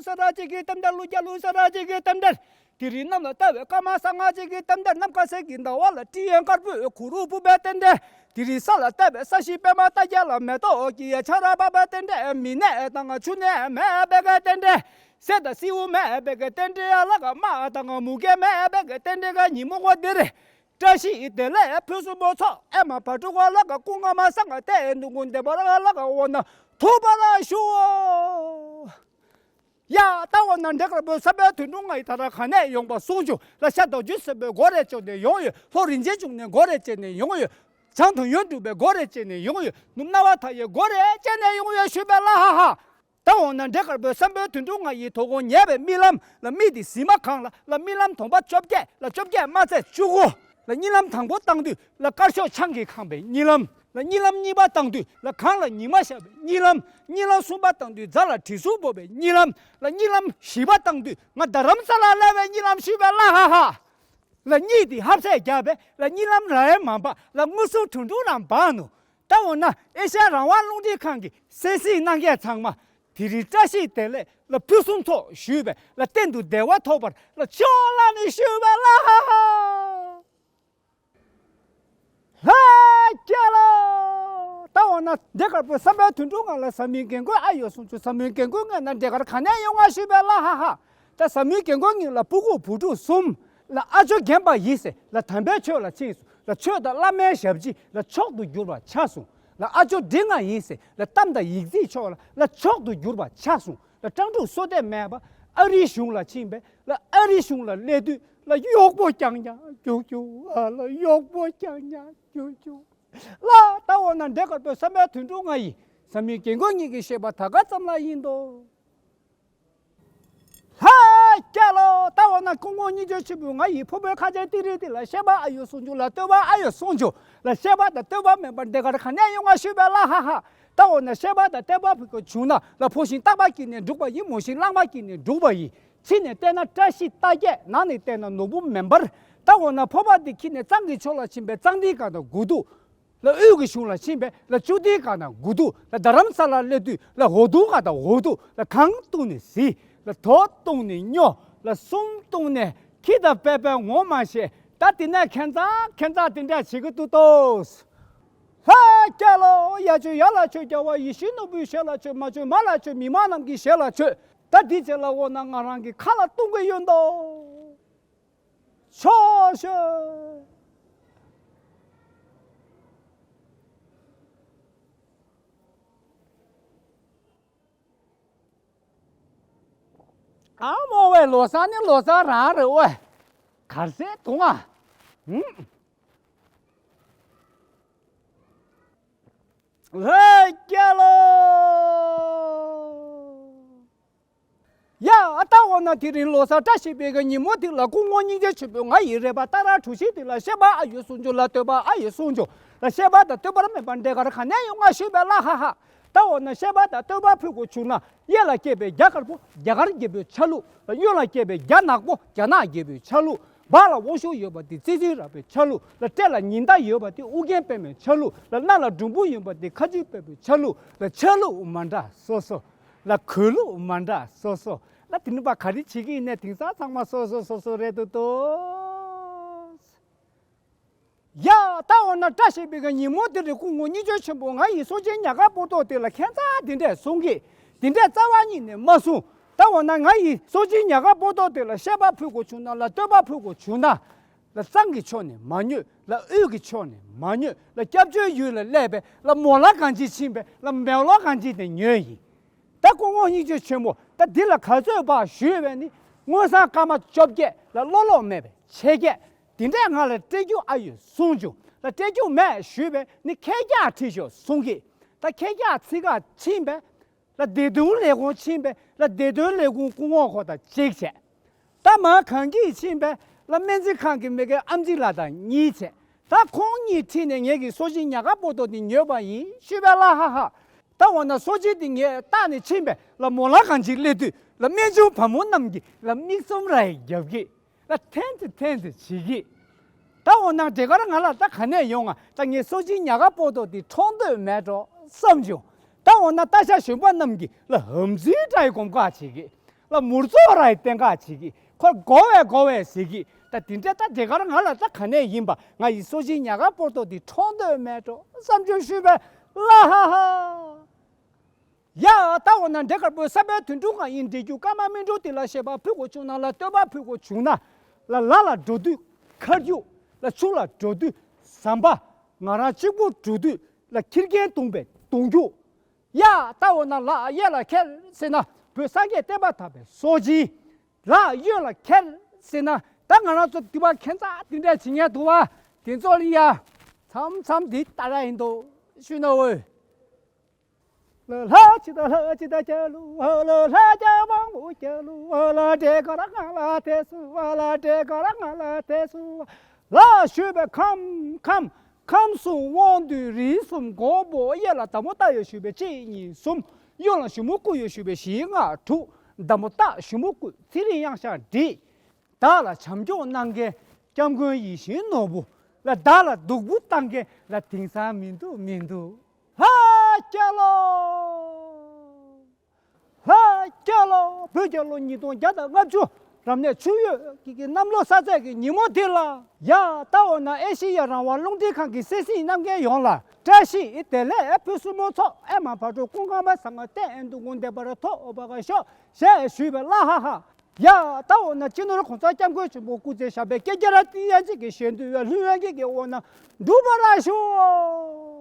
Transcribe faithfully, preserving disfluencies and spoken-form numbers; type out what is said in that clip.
ས་ར་ཅིག་གི་རྟེན་འབྲེལ། ལུ་རྒྱ་ལུ་ས་ར་ཅིག་གི་རྟེན་འབྲེལ། དེ་རིང་གནམ་ལ་བལྟ་བའི་སྐར་མ་ས་ལྔ་ཅིག་གི་རྟེན་འབྲེལ། ནམ་མཁའ་གསལ་གྱི་ཟླ་བ་ལ་སྤྲིན་ཡལ་དཀར་པོའི་གུ་རུ་ཕུབ་པའི་རྟེན་འབྲེལ། དེ་རིང་ས་ལ་བལྟ་བའི་ས་གཞི་པད་མ་རྟ་རྒྱལ་ལ་མེ་ཏོག་གི་ཆར་པ་བབས་པའི་རྟེན་འབྲེལ། མི་ནད་དང་ཆུ་ནད་མེད་པའི་གི་རྟེན་འབྲེལ། སེར་དང་སེའུ་མེད་པའི་གི་རྟེན་འབྲེལ། ལ་ག་དམག་དང་མུ་གེ་མེད་པའི་གི་རྟེན་འབྲེལ། ག་ཉིན་མོ་འགོ་འདིར་བཀྲ་ཤིས་བདེ་ལེགས་ཕུན་སུམ་ཚོགས། ཨེ་མ་བ་ཕྲུག་ལ་ག་སྐུ་ངོ་མ་སངས་ཏེ་འདུག་གུང་བདེ་བར་ལ་ག་འོ་ན་ཐུབ་པར་ཞུའོ། ཡ། ད་འོ་ན་འདྲེ་དཀར་པོའི་བསམ་པའི་དོན་དུ་ང་ཡི་ད་ར་ག་ནས་ཡོང་པ་གསུང་བྱུང་། ལ་ཤ་རྡོ་རྗེ་སེམས་དཔའི་སྒོ་རེ་བཅོས་ནས་ཡོང་ཡོད། ལྷོ་རིན་ཆེན་འབྱུང་གནས་སྒོ་རེ་བཅད་ནས་ཡོང་ཡོད། བྱང་དུ་ཡོན་གྲུབ་པའི་སྒོ་རེ་བཅད་ནས་ཡོང་ཡོད། ནུབ་སྣང་བ་མཐའ་ཡས་སྒོ་རེ་བཅད་ནས་ཡོང་ཡོད་ཞུས་པས་ལ་ཧ་ཧ། ད་འོ་ན་འདྲེ་དཀར་པོའི་བསམ་པའི་དོན་དུ་ང་ཡི་དོ་དགོང་ཉལ་བའི་རྨི་ལམ་ལ་རྨི་དེ་གཟིགས་མ་གང་ལ་ལ་རྨི་ལམ་དོམ་པ་བཅོ་བརྒྱད་ལ་བཅོ་བརྒྱད་མ་ཚད་བཅུ་དགུ། ལ་གཉིད་ལམ་དང་པོ་བཏང་དུས་ལ་དཀར་ཕྱོགས་ཆང་གིས་ཁེངས་པའི་གཉིད་ལམ། ལ་གཉིད་ལམ་གཉིས་པ་བཏང་དུས་ལ་གངས་ལ་ཉི་མ་ཤར་བའི་གཉིད་ལམ། གཉིད་ལམ་གསུམ་པ་བཏང་དུས་རྫ་ལ་དྲི་བསུང་བབས་པའི་གཉིད་ལམ། ལ་གཉིད་ལམ་བཞི་པ་བཏང་དུས་ང་རྡ་རམ་ས་ལ་སླེབས་པའི་གཉིད་ལམ་ཞུས་པས་ལ་ཧ་ཧ། ལ་གཉིད་དེ་ཧབ་སེ་བརྒྱབ་པས་ལ་གཉིད་ལམ་ར་ཡེ་མ་འབག་ལ་མངོན་སུམ་དུ་འགྲོ་རང་འབག་ནུ། ད་འོ་ན་ཨེ་ཤ་ཡ་རང་དབང་རླུང་འཕྲིན་ཁང་གི་གསན་གཟིགས་གནང་མཁན་ཚང་མ་དེ་རིང་བཀྲ་ཤིས་བདེ་ལེགས་ལ་ཕུན་སུམ་ཚོགས་ཞུས་པས་ལ་གཏན་དུ་བདེ་བ་ཐོབ་པར་ལ་ཆོག་ལ་ནི་ཞུས་པས་ལ་ཧ་ཧ། ལྷ་རྒྱལ་ལོ། ད་འོ་ན་འདྲེ་དཀར་པོའི་བསམ་པའི་དོན་དུ་ང་ལ་ཟབ་མོའི་རྒན་རྒོན་ཨ་ཡོད་གསུང་བྱུང་། ཟབ་མོའི་རྒན་རྒོན་ངས་ན་འདྲེ་དཀར་ག་ནས་ཡོང་བ་ཞུས་པས་ལ་ཧ་ཧ། ད་ཟབ་མོའི་རྒན་རྒོན་ངས་ལ་སྤུ་གུ་བུ་ཕྲུག་གསུམ་ལ་ཨ་ཇོ་རྒན་པ་ཡིན་ཟེར་ལ་དམ་པའི་ཆོས་ལ་ཕྱིན་སོང་། ལ་ཆོས་དང་བླ་མའི་ཞབས་ཕྱི་ལ་མཆོག་ཏུ་གྱུར་པ་ཆགས་སོང་། ལ་ཨ་ཇོ་འབྲི་ང་ཡིན་ཟེར་ལ་གཏམ་དང་ཡིག་རྩིས་ཕྱོགས་ལ་ལ་མཆོག་ཏུ་གྱུར་པ་ཆགས་སོང་། ལ་སྤྲང་ཕྲུག་བསོད་བདེ་མེད་པ་ཨ་རིའི་གཞུང་ལ་ཕྱིན་པས་ལ་ཨ་རིའི་གཞུང་ལ་སླེབས་དུས་ལ་གཡོག་པོ་རྐྱང་རྐྱང་རྒྱུག་རྒྱུག་ཨ་ལ་གཡོག་པོ་རྐྱང་རྐྱང་རྒྱུག་རྒྱུག་ལ་ད་འོ་ན་འདྲེ་དཀར་པོའི་བསམ་པའི་དོན་དུ་ང་ཡིས་ཟབ་མོའི་རྒན་རྒོན་གཉིས་ཀྱི་བཤད་པ་ད་ག་ཙམ་ལ་ཡིན་ཏོ། ལྷ་རྒྱལ་ལོ། ད་འོ་ན་སྐུ་ངོ་སྙིང་རྗེ་ཆེན་པོས་ང་ཡི་ཕུང་པོའི་ཁ་ཆེ་ཏི་རི་ཏི་ལ་བཤད་པ་ཨ་ཡོད་གསུང་བྱུང་། ལ་བསྟོད་པ་ཨ་ཡོད་གསུང་བྱུང་། ལ་བཤད་པ་དང་བསྟོད་པ་མེད་པར་འདྲེ་དཀར་ག་ནས་ཡོང་བ་ཞུས་པས་ལ་ཧ་ཧ། ད་འོ་ན་བཤད་པ་དང་བསྟོད་པ་ཕུལ་དགོས་བྱུང་ན་ལ་ཕོ་ཤིང་རྟག་པ་སྐྱེས་ནས་འབྲུག་པ་ཡིན། མོ་ཤིང་གླང་པ་སྐྱེས་ནས་འབྲུག་པ་ཡིན། ཕྱི་ནས་བལྟས་ན་བཀྲ་ཤིས་རྟགས་བརྒྱད། ནང་ནས་བལྟས་ན་ནོར་བུ་མེ་འབར། ད་འོ་ན་ཕོར་པ་འདི་འཁྱེར་ནས་གཙང་གི་ཕྱོགས་ལ་ཕྱིན་པས་གཙང་ཏི་ག་དང་དགུ་ཐུག་ལ་དབུས་ཀྱི་གཞུང་ལ་ཕྱིན་པས་ལ་བཅུ་ཏི་ག་དང་དགུ་ཐུག་ལ་རྡ་རམ་ས་ལ་སླེབས་དུས་ལ་འོ་དུ་ག་དང་འོ་ཐུག་ལ་གངས་བཏུང་ནས་བཟི། ལ་དོ་བཏུང་ནས་སྨྱོ། ལ་གསུམ་བཏུང་ནས་ཁྱི་དང་བལ་བལ་ངོ་མ་ཤེས། ད་དེ་ནས་ཁྱད་མཚར་ཁྱད་མཚར་དེ་འདྲ་བྱེད་ཀྱི་འདུག་ཏོ། ལྷ་རྒྱལ་ལོ། ཡ་མཆོད་ཡ་ལ་མཆོད། རྒྱལ་བ་ཡིད་བཞིན་ནོར་བུའི་ཞལ་ལ་མཆོད། མ་མཆོད་མ་ལ་མཆོད། མི་མང་རྣམས་ཀྱི་ཞལ་ལ་མཆོད། ད་འདི་བྱས་ལ་འོ་ན་ང་རང་གི་ཁ་ལ་བཏུང་གི་ཡོད་དོ། ཆོག་ཤོད། ཨ་མོ་བའི་ལོ་གསར་ནི་ལོ་གསར་རང་རེད་ཝེ། གར་ཟེར་དུང་ཨ། ཧུམ། ལྷ་རྒྱལ་ལོ། ཡ། ཨ་ད་འོ་ན་དེ་རིང་ལོ་གསར་བཀྲ་ཤིས་པའི་གི་ཉིན་མོ་དེ་ལ་སྐུ་ངོ་སྙིང་རྗེ་ཆེན་པོས་ང་ཡི་རེ་བ་ཏ་ར་གྲུ་བཞི་དེ་ལ་བཤད་པ་ཨ་ཡོད་གསུང་བྱུང་། ལ་བསྟོད་པ་ཨ་ཡོད་གསུང་བྱུང་། ལ་བཤད་པ་དང་བསྟོད་པར་མེད་པར་འདྲེ་དཀར་ག་ནས་ཡོང་ང་ཞུས་པས་ལ་ཧ་ཧ། ད་འོ་ན་བཤད་པ་དང་བསྟོད་པ་ཕུལ་དགོས་བྱུང་ན། གཡས་ལ་སྐྱེས་པའི་རྒྱ་དཀར་པོ། རྒྱ་གར་རྒྱལ་པོའི་ཆ་ལུགས། ལ་གཡོན་ལ་སྐྱེས་པའི་རྒྱ་ནག་པོ། རྒྱ་ནག་རྒྱལ་པོའི་ཆ་ལུགས། བར་ལ་དབང་ཕྱུག་ཡོད་པ་དེ་ཙི་ཙི་ར་བའི་ཆ་ལུགས། ལ་སྤྲེལ་ལ་ཉི་ཟླ་ཡོད་པ་དེ་ཨུ་རྒྱན་པདྨའི་ཆ་ལུགས། ལ་སྣ་ལ་འབྲུམ་བུ་ཡོད་པ་དེ་ཁ་ཆུ་བལ་པོའི་ཆ་ལུགས། ལ་ཆ་ལུགས་མ་འདྲ་སོ་སོ། ལ་གོས་ལུགས་མ་འདྲ་སོ་སོ། ལ་དེ་ནི་པ་ག་རེ་བྱེད་ཀྱི་ཡིན་ནས་དེང་སང་ཚང་མ་སོ་སོ་སོ་སོ་རེད་འདུག་ཏོ། ཡ། ད་འོ་ན་བཀྲ་ཤིས་པའི་གི་ཉིན་མོ་དེ་རེད། སྐུ་ངོ་སྙིང་རྗེ་ཆེན་པོ་ང་ཡི་སོ་སྐྱེས་ཉག་ག་པོ་ཏོ་དེ་ལ་ཁྱད་མཚར་དེ་འདྲས་གསུང་གི། དེ་འདྲས་རྩ་བ་ཉིད་ནས་མ་གསུང་། ད་འོ་ན་ང་ཡི་སོ་སྐྱེས་ཉག་ག་པོ་ཏོ་དེ་ལ་བཤད་པ་ཕུལ་དགོས་བྱུང་ན། ལ་བསྟོད་པ་ཕུལ་དགོས་བྱུང་ན། ལ་གཙང་གི་ཕྱོགས་ནས་མ་ཉོས། ལ་དབུས་ཀྱི་ཕྱོགས་ནས་མ་ཉོས། ལ་སྐྱབས་བཅོལ་ཡུལ་ལ་སླེབས་པས་ལ་མོ་ལ་གང་ཅི་ཕྱིན་པས་ལ་མེ་ལོ་གང་ཅི་དེ་ཉོས་ཡིན། ད་སྐུ་ངོ་སྙིང་རྗེ་ཆེན་པོ་ད་འདི་ལ་ག་ཚོད་བག་ཞུས་པས་ནི། དངུལ་སྲང་སྐར་མ་བཅོ་བརྒྱད་ལ་བློ་ལོག་མེད་པའི་ཆེ་བརྒྱད། དེ་འདྲས་ང་ལ་སྤྲད་རྒྱུ་ཨ་ཡོད་གསུང་བྱུང་། ལ་སྤྲད་རྒྱུ་མེད་ཞུས་པས་ནི་ཁལ་བརྒྱ་ཁྲིད་ཤོག་གསུང་གི། ད་ཁལ་བརྒྱ་ཚིག་ཁ་ཕྱིན་པས། ལ་བདེ་དོན་ལས་ཁུངས་ཕྱིན་པས་ལ་བདེ་དོན་ལས་ཁུངས་སྐུ་ངོ་ཁོ་དང་གཅིག་བྱས། ད་མ་གང་གིས་ཕྱིན་པས་ལ་སྨན་རྩིས་ཁང་གི་མི་དགེ་ཨམ་ཆི་ལགས་དང་གཉིས་བྱས། ད་ཁོང་གཉིས་ཁྲིད་ནས་ངེད་ཀྱི་སོ་སྐྱེས་ཉག་ག་པོ་ཏོ་འདི་ཉོས་པ་ཡིན་ཞུས་པས་ལ་ཧ་ཧ། ད་འོ་ན་སོ་སྐྱེས་འདི་ངས་བཏགས་ནས་ཕྱིན་པས་ལ་མོ་ལ་གང་ཅིག་སླེབས་དུས་ལ་སྨན་ཆུང་བུ་མོ་རྣམས་ཀྱིས་ལ་མིག་བཙུམ་ར་ཡི་རྒྱབ་ཀྱིས། ལ་ཐེན་ཏེ་ཐེན་ཏེ་བྱེད་ཀྱི། ད་འོ་ན་དེ་གར་ང་ལ་ད་ག་ནས་ཡོང་ང་། ད་ངས་སོ་སྐྱེས་ཉག་ག་པོ་ཏོ་འདི་འཕྲོག་འདོད་མེད་འགྲོ་བསམ་བྱུང་། ད་འོ་ན་སྟག་ཤར་གཞོན་པ་རྣམས་ཀྱིས་ལ་ཧམ་ཚིག་འདྲ་ཡི་གོམ་ཁ་བྱེད་ཀྱི། ལ་མུར་ཙོ་ར་ཡི་བསྟན་ག་བྱེད་ཀྱི། ཁོ་གོ་བས་གོ་བས་ཟེར་གྱི། ད་དེ་འདྲ་ད་དེ་གར་ང་ལ་ད་ག་ནས་ཡིན་པ། ང་ཡི་སོ་ཞིང་ཉ་ག་པོར་ཏོ་འདི་འཕྲོག་འདོད་མེད་འགྲོ་བསམ་བྱུང་ཞུས་པས། ལ་ཧ་ཧ། ཡ་ད་འོ་ན་འདྲེ་དཀར་པོའི་ས་པའི་དོན་གྲུབ་ང་ཡིན། འདྲེ་རྒྱུ་སྐར་མ་སྨིན་དྲུག་དེ་ལ་བཤད་པ་ཕུལ་དགོས་བྱུང་ན། ལ་བསྟོད་པ་ཕུལ་དགོས་བྱུང་ན། ལ་ལ་ལ་འགྲོ་དུས་ཁར་རྒྱུག་ལ་ཆུ་ལ་འགྲོ་དུས་ཟམ་པ། ང་རང་གཅིག་པུ་འགྲོ་དུས་ལ་ཁྱི་རྒན་བརྡུངས་པའི་གདོང་རྒྱུག་ཡ་ད་འོ་ན་ལ་གཡས་ལ་ཁྱེར་ཟེར་ན་བོད་སངས་རྒྱས་བསྟན་པ་དར་བའི་སྲོག་ཅིང་། ལ་གཡོན་ལ་ཁྱེར་ཟེར་ན་ད་ང་རང་ཚོ་འདི་པ་ཁྱད་མཚར་འདི་འདྲ་བྱེད་ཉན་འདུག་བ། དེ་ཚོ་ལ་ཡ་མཚམས་མཚམས་འདི་ལྟ་ར་ཡིན་འདུག་ཞུ་ན་འོས། ལ་ལ་ཅི་ད་ལ་ཅི་ད་ཅ་ལུ་ཨ་ལ་ལ་ཅ་མང་པོ་ཅ་ལུ་ཨ་ལ་འདྲེ་ག་ར་ང་ལ་དེ་སུ་ཨ་ལ་འདྲེ་ག་ར་ང་ལ་དེ་སུ་ལ་ཞུས་པའི་ཁམས་ཁམས་ཁམས་གསུམ་དབང་སྡུད་རིགས་གསུམ་མགོན་པོ། གཡས་ལ་དམ་པོ་རྟ་ཡོད་ཞུས་པའི་གཅིག་གཉིས་གསུམ། གཡོན་ལ་ཞི་མོ་སྐུ་ཡོད་ཞུས་པའི་བཞི་ལྔ་དྲུག་དམ་པོ་རྟ་ཞི་མོ་སྐུ་ཚེ་རིང་གཡང་ཤ་འདྲེས། བདག་ལ་བྱམས་སྐྱོང་གནང་མཁན་སྐྱབས་མགོན་ཡིད་བཞིན་ནོར་བུ་ལ། བདག་ལ་སྡུག་པོ་བཏང་མཁན་ལ་དེང་སང་མི་འདུག་མི་འདུག་ལྷ་སྐྱ་ལོ། ལྷ་སྐྱ་ལོ། བོད་རྒྱལ་ལོ་ཉིས་སྟོང་བརྒྱ་དང་ལྔ་བཅུ་རབ་གནས་ཆུ་ཡོས་ཀྱི་གནམ་ལོ་གསར་ཚེས་ཀྱི་ཉིན་མོ་འདི་ལ། ཡ་ད་འོ་ན་ཨེ་ཤེ་ཡ་རང་དབང་རླུང་འཕྲིན་ཁང་གི་གསན་གཟིགས་རྣམ་རྒྱལ་ཡོངས་ལ་བཀྲ་ཤིས་བདེ་ལེགས་ཕུན་སུམ་ཚོགས། ཨེ་མ་བ་དྲུག་ཀུན་ཁང་པ་ཟང་ངེ་བསྟན་འདུག་དགོན་བདེ་བར་ཐོབ་པར་ཤོག་ཞེས་ཞུས་པའི་ལ་ཧ་ཧ། ཡ་ད་འོ་ན་སྤྱི་ནོར་གོང་ས་སྐྱབས་མགོན་ཆེན་པོ་སྐུ་ཚེ་ཞབས་པད་བསྐལ་བརྒྱར་བརྟན་ཡ་གཅིག་གི་ཞལ་འདུན་ཡ་ལྷུན་ཡ་གཅིག་གི་འོ་ན་འགྲུབ་པར་ཤོག